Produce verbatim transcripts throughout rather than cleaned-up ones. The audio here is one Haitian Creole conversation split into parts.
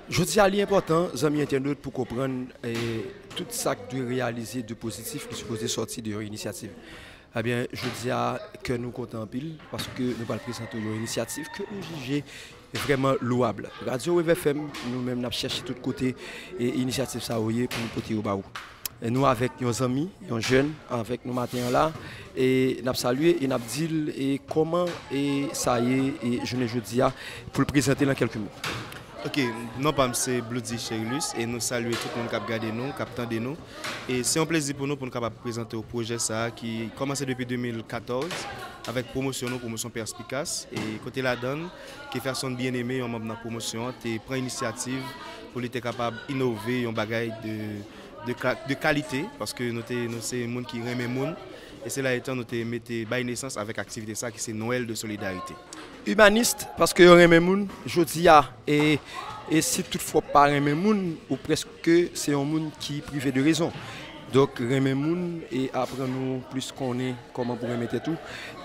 Jodi a, li enpòtan, zanmi entènot, pou konprann, eh, tout sa k dwe reyalize de pozitif ki sipoze sòti de yon inisyativ. Ebyen, jodi a, kè nou kontan anpil, paske nou pral prezante w yon inisyativ ke nou jije vrèman lwab. Radyo Wave F M, nou menm, n ap chèche tout kote, e inisyativ sa yo ye pou nou pote yo ba ou. E nou avèk yon zanmi, yon jèn, avèk nou maten an la, e n ap salye e n ap di l e kòman e sa ye e jounen jodi a, pou l prezante l an kèlke mo. Ok, non pa m se Bloody Cherilus e nou salye tout moun k ap gade nou, k ap tande nou. E se yon plezi pou nou, pou nou kapab prezante w pwojè sa a ki kòmanse depi de mil katòz avèk pwomosyon nou, pwomosyon Perspikas, e kote ladan l, Keferson Bien-Aimé, yon manm nan pwomosyon an, te pran inisyativ pou li te kapab inove yon bagay de, de ka-, de kalite, paske nou te, nou se moun ki renmen moun, e se la etan nou te mete, bay nesans avèk aktivite sa ki se Nwèl de Solidarite. Imanis, paske yo renmen moun, jodi a, e, e si toutfwa w pa renmen moun, ou prèske se yon moun ki prive de rezon. Donk, renmen moun e aprann ou plis konnen kòman pou renmen tèt ou.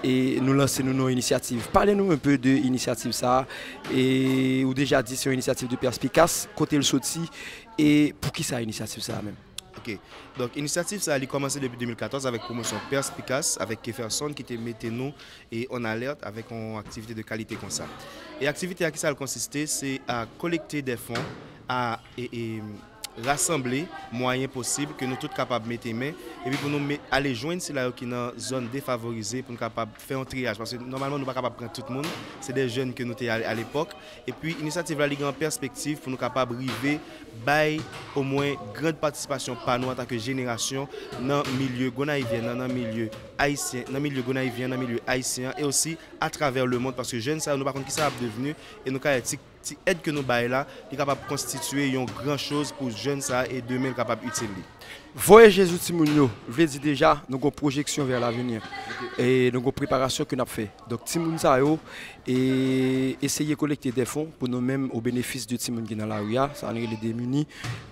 E nou lanse nou nan inisyativ. Pale nou un peu de inisyativ sa a. E ou deja di se yon inisyativ de Perspikas, kote l soti, e poukisa inisyativ sa a menm? Ok. Donk, inisyativ sa a, li kòmanse depi de mil katòz avèk pwomosyon Perspikas, avèk Keferson ki te mete nou e an alèt avèk yon aktivite de kalite konsa. E aktivite a, kisa l konsiste? Se a kolekte dè fon, a, e, e, rasanble mwayen posib ke nou tout kapab mete men, epi pou nou me-, ale jwenn sila yo ki nan zòn defavorize, pou nou kapab fè yon triyaj, paske nòmalman nou pa kapab pran tout moun, se de jèn ke nou te a, alepòk, epi inisyativ la, li gen yon pèspektiv pou nou kapab rive bay omwen gran patisipasyon pa nou antanke jenerasyon nan milye gonayivyèn nan, nan milye ayisyen, nan milye gonayivyen, nan milye ayisyen an, e osi atravè lemonn, paske jèn sa yo, nou pa konn kisa y ap devni, e nou ka wè ti, ti èd ke nou bay la, li kapab konstitye yon gran choz pou jèn sa a, e demen l kapab itil li. Voye Jezi timoun yo, vle di deja, nou gon pwojeksyon vè lavenir. E nou gon preparasyon ke n ap fè. Donk, timoun sa yo, e eseye kolekte dè fon pou nou menm, o benefis de timoun ki nan lari a, sa n rele demini.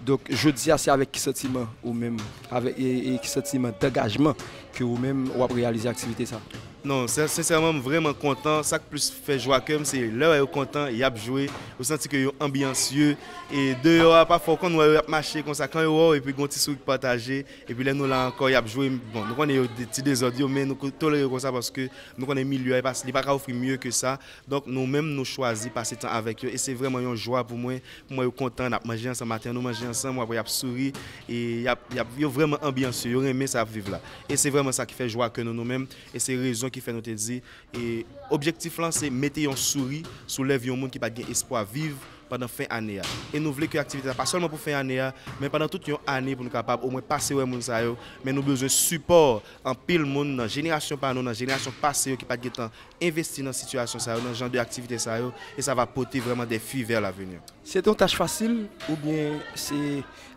Donk, jodi a, se avèk ki santiman ou menm, avèk, e, e ki santiman dangajman ke ou menm, w ap reyalize aktivite sa? Non, sen-, sensèman, m vrèman kontan. Sa k plis fè jwa kè m, se lè w wè yo kontan, y ap jwe, ou santi ke yo anbyansye. E deyò a, pafwa, w konn wè yo ap mache konsa, kan yo wè w, epi gon ti souri k pataje, epi lè nou la ankò, y ap jwe. Bon, nou konnen yo de, ti dezòd yo, men nou ko-, tolere yo konsa paske nou konnen milye a, e pa, li pa ka ofri mye ke sa. Donk, nou menm, nou chwazi pase tan avèk yo, e se vrèman yon jwa pou mwen, pou mwen yo kontan, n ap manje ansanm, maten an, nou manje ansanm, w ap wè y ap souri, e y ap, y ap, yo vrèman anbyansye, yo renmen sa y ap viv la. E se vrèman sa ki fè jwa kè nou, nou menm, e se rezon ki fè nou te di, e objektif lan, se mete yon souri sou lèv yon moun ki pa t gen espwa viv pandan fen ane a. E nou vle ke aktivite sa pa sèlman pou fen ane a, men pandan tout yon ane pou nou kapab omwen pase wè moun sa yo, men nou bezwen sipò anpil moun nan jenerasyon pa nou, nan jenerasyon pase yo ki pa t gentan envesti nan sitiyasyon sa yo, nan jan de aktivite sa yo, e sa va pote vrèman de fwi vè lavenir. Se te yon tach fasil oubyen se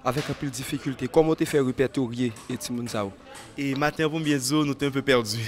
avèk anpil difikilte? Kòman w te fè repètorye e timoun sa yo? E maten an, pou m byen di w, nou te enpe pèdi.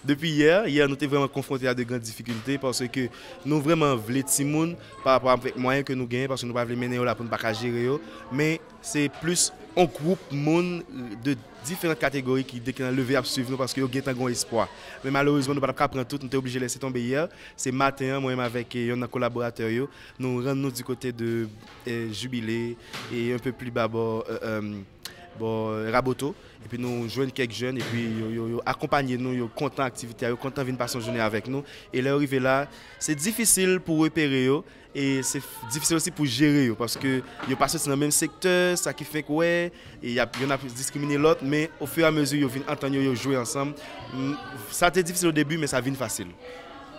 Depi yè, yè, nou te vrèman konfwonte a de gran difikilte, paske nou vrèman vle timoun pa rapò avèk mwayen ke nou genyen, paske nou pa vle mennen yo la pou nou pa ka jere yo, men se plis yon gwoup moun de diferan kategori ki, ki nan leve ap swiv nou, paske yo gentan gen yon espwa. Men malerezman, nou pa t ap ka pran tout, nou te oblije lese tonbe yè. Se maten an, mwen menm avèk, eh, yonn nan kolaboratè yo, nou rann nou di kote de, eh, Jibile e un peu plus bas bò, eh, eh, bò, eh, Raboto. Epi nou jwenn kèk jèn, epi yo, yo, yo akonpanye nou, yo kontan aktivite a, yo kontan vin pase yon jounen avèk nou. E lè yo rive la, se difisil pou repere yo, e se f-, difisil osi pou jere yo, paske yo pa soti nan menm sektè, sa ki fenk wè, e y ap, yonn ap diskrimine lòt, men ofiramezi yo vin antann yo, yo jwe ansanm. M, sa te difisil o debi, men sa vin fasil.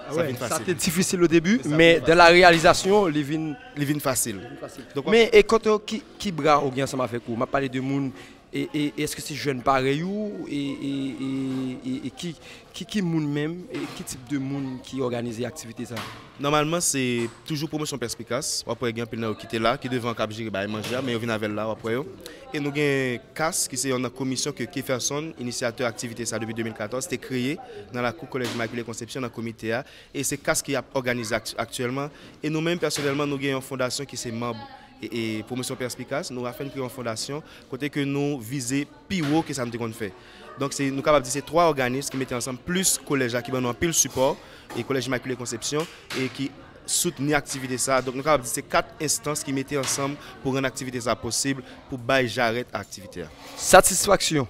Sa vin fasil. Sa te difisil o debi, men dan la reyalizasyon, li vin, li vin fasil. Donk, men, e kote w, ki, ki bra ou gen ansanm avèk ou? M ap pale de moun, e, e, e èske se jèn parèy ou? E, e, e, e, e ki, ki, ki moun menm? E ki tip de moun ki òganize aktivite sa? Nòmalman, se toujou pwomosyon Pèspikas. W ap wè gen anpil nan yo ki te la, ki devan k ap jere bagay manje a, men yo vin avè l la, w ap wè yo. E nou gen kas, ki se yon nan komisyon ke Keferson, inisyatè aktivite sa depi de mil katòz, te kreye nan lakou Kolèj Imakile Konsepsyon, nan komite a. E se kas ki ap òganize akty-, aktyèlman. E nou menm, pèsonèlman, nou gen yon fondasyon ki se manm e, e pwomosyon Pèspikas. Nou rafèn kreye yon fondasyon kote ke nou vize pi wo ke sa nou te konn fè. Donk, se, nou kapab di se twa òganis ki mete ansanm, plis kolèj la ki ban nou anpil sipò, e Kolèj Imakile Konsepsyon, e ki soutni aktivite sa. Donk, nou kapab di se kat enstans ki mete ansanm pou rann aktivite sa posib, pou bay jarèt a aktivite a. Satisfaksyon,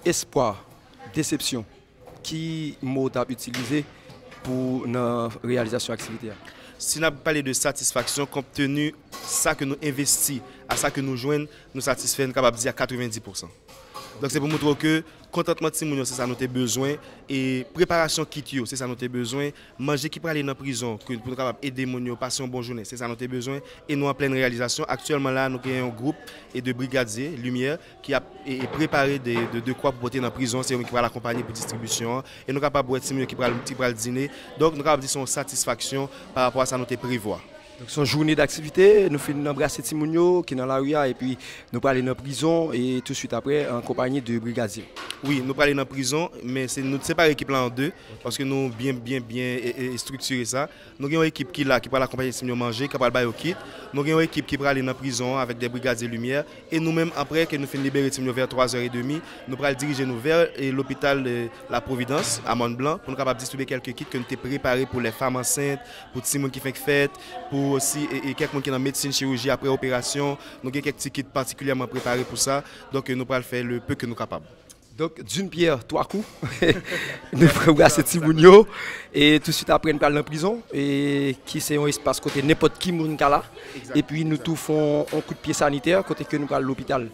espwa, desepsyon, ki mo w t ap itilize pou nan reyalizasyon aktivite a? Si n ap pale de satisfaksyon, konpteni sa ke nou envesti a sa ke nou jwenn, nou satisfè, nou kapab di a katrevenndis pousan. Donk, se pou montre w ke kontantman timoun yo, se sa nou te bezwen, e preparasyon kit yo, se sa nou te bezwen, manje ki prale nan prizon, ke pou nou kapab ede moun yo pase yon bon jounen, se sa nou te bezwen, e nou an plèn reyalizasyon. Aktyèlman la, nou gen yon gwoup e de brigadye Limyè ki ap e, e prepare de, de dekwa pou pote nan prizon, se yo menm ki pral akonpanye pou distribisyon an, e nou kapab wè timoun yo ki pral, ki pral dine. Donk, nou kapab di se yon satisfaksyon pa rapò a sa nou te prevwa. Donk, se yon jounen daktivite, nou fin anbrase timoun yo ki nan lari a, epi nou prale nan prizon, e touswit apre, an konpanyi de brigadye. Wi, nou prale nan prizon, men se, nou separe ekip la an de, paske nou byen, byen, byen e, e, estriktire sa. Nou gen yon ekip ki la, ki pral akonpanye timoun yo manje, ki pral ba yo kit. Nou gen yon ekip ki prale nan prizon an avèk de brigadye Limyè. E nou menm, apre ke nou fin libere timoun yo vè twa zè edmi, nou pral dirije nou vè e, lopital e, La Providence, a Mòn Blan, pou nou kapab distribye kèlke kit ke nou te prepare pou lè fanm ansent, pou timoun ki fenk fèt, pou osi e, e, kèk moun ki nan medsin, chiriji apre operasyon. Nou gen kèk ti kit patikilyèman prepare pou sa. Donk, nou pral fè le peu ke nou kapab. Donk, d'une pierre, twa kou. Nou pral brase timoun yo. E touswit apre, nou pral nan prizon. E ki se yon espas kote nenpòt ki moun ka la. Epi nou tou fè yon, yon kout pye sanitè kote ke nou pral lopital.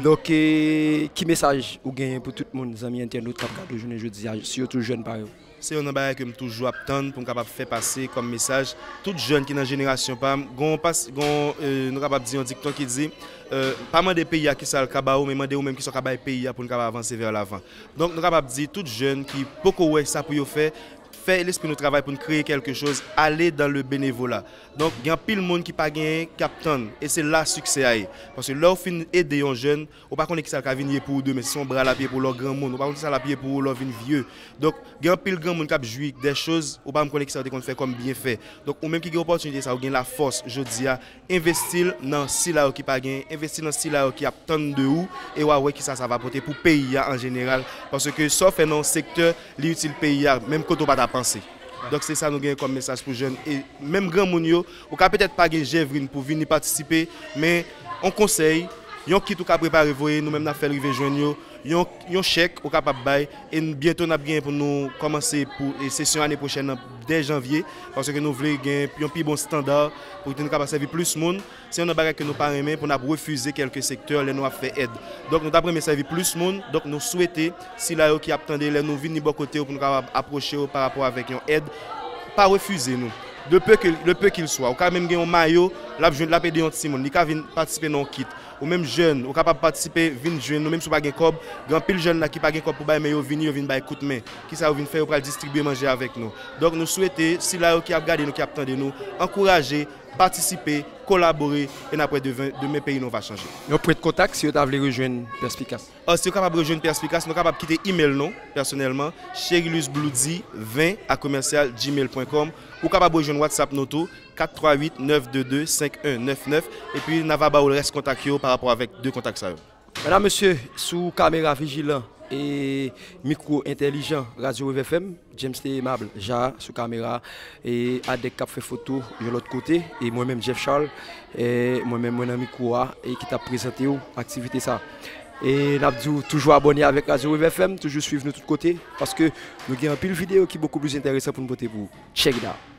Donk, e, ki mesaj ou genyen pou tout moun, zanmi entènot k ap gade w jounen jodi a, sitou jèn parèy ou? Se youn nan bagay ke m toujou ap tann pou m kapab fè pase kòm mesaj. Tout jèn ki nan jenerasyon pa m, gon pas, gon, e, nou kapab di yon dikton ki di, e, pa mande peyi a kisa l ka ba ou, men mande ou menm kisa w ka bay peyi a pou n kapab avanse vè lavan. Donk, nou kapab di tout jèn ki poko wè sa pou yo fè, fè lespri nou travay pou n kreye kèlke choz, ale dan le benevola. Donk, gen anpil moun ki pa genyen, k ap tann, e se la siksè a ye. Paske lè w fin ede yon jèn, ou pa konnen kisa l ka vin ye pou ou demen, si se yon bra l ap ye pou w lè w granmoun, ou pa konnen kisa l ap ye pou ou lè w vin vye. Donk, gen anpil granmoun k ap jwi de choz, ou pa menm konnen kisa yo te konn fè kòm byenfè. Donk, ou menm ki gen opòtinite sa, ou gen lafòs jodi a, envesti l nan sila yo ki pa genyen, envesti l nan sila yo ki ap tann de ou, e w a wè kisa sa va pote pou peyi a an jeneral. Paske sa w fè nan yon sektè, li itil peyi a, menm kote w pa ta panse. Donk, se sa nou genyen kòm mesaj pou jèn. E menm granmoun yo, ou ka petèt pa gen jèvrin pou vini patisipe, men yon konsèy, yon kit ou ka prepare voye, nou menm n ap fè l rive jwenn yo, yon, yon chèk ou kapab bay, e n, byento n ap genyen pou nou kòmanse pou, e, sesyon ane pwochèn nan dè janvye, paske nou vle gen yon pi bon estanda pou nou kapab sèvi plis moun. Se youn nan bagay ke nou pa renmen, pou n ap refize kèlke sektè lè nou ap fè èd. Donk, nou t ap renmen sèvi plis moun. Donk, nou swete sila yo ki ap tande, lè nou vini bò kote w pou nou kapab apwoche w pa rapò avèk yon èd, pa refize nou. De peu que, le peu qu'il soit. Ou ka menm gen yon mayo, l ap jwenn, l ap ede yon timoun, li ka vin patisipe nan yon kit. Ou menm jèn, ou kapab patisipe, vin jwenn nou, menm si w pa gen kòb. Gen anpil jèn la ki pa gen kòb pou bay, men yo vini, yo vin bay kout men. Kisa yo vin fè? Yo pral distribye manje avèk nou. Donk, nou swete sila yo ki ap gade nou, ki ap tande nou, ankouraje, patisipe, kolabore, e n ap wè deven, demen peyi nou va chanje. Yon pwen de kontak, si yo ta vle rejwenn Perspicace. Ò, si yo kapab rejwenn Perspicace, nou kapab kite email nou, pèsonèlman, cherilus bloody ven a commercial gmail point com. Ou kapab rejwenn WhatsApp nou tou, kat twa uit nèf de de senk en nèf nèf, epi n a va ba w rès kontak yo pa rapò avèk de kontak sa yo. Medam, mesye, sou kamera vijilan e mikwo entèlijan Radyo Wave F M, James T. Aimable, Ja, sou kamera, e Adèk k ap fè foto yon lòt kote, e mwen menm, Jeff Charles, e mwen menm, mwen nan mikwo a, e ki t ap prezante w aktivite sa. E n ap di w toujou abòne avèk Radyo Wave F M, toujou swiv nou tout kote, paske nou gen anpil videyo ki bokou plis enteresan pou n pote pou ou. Check it out!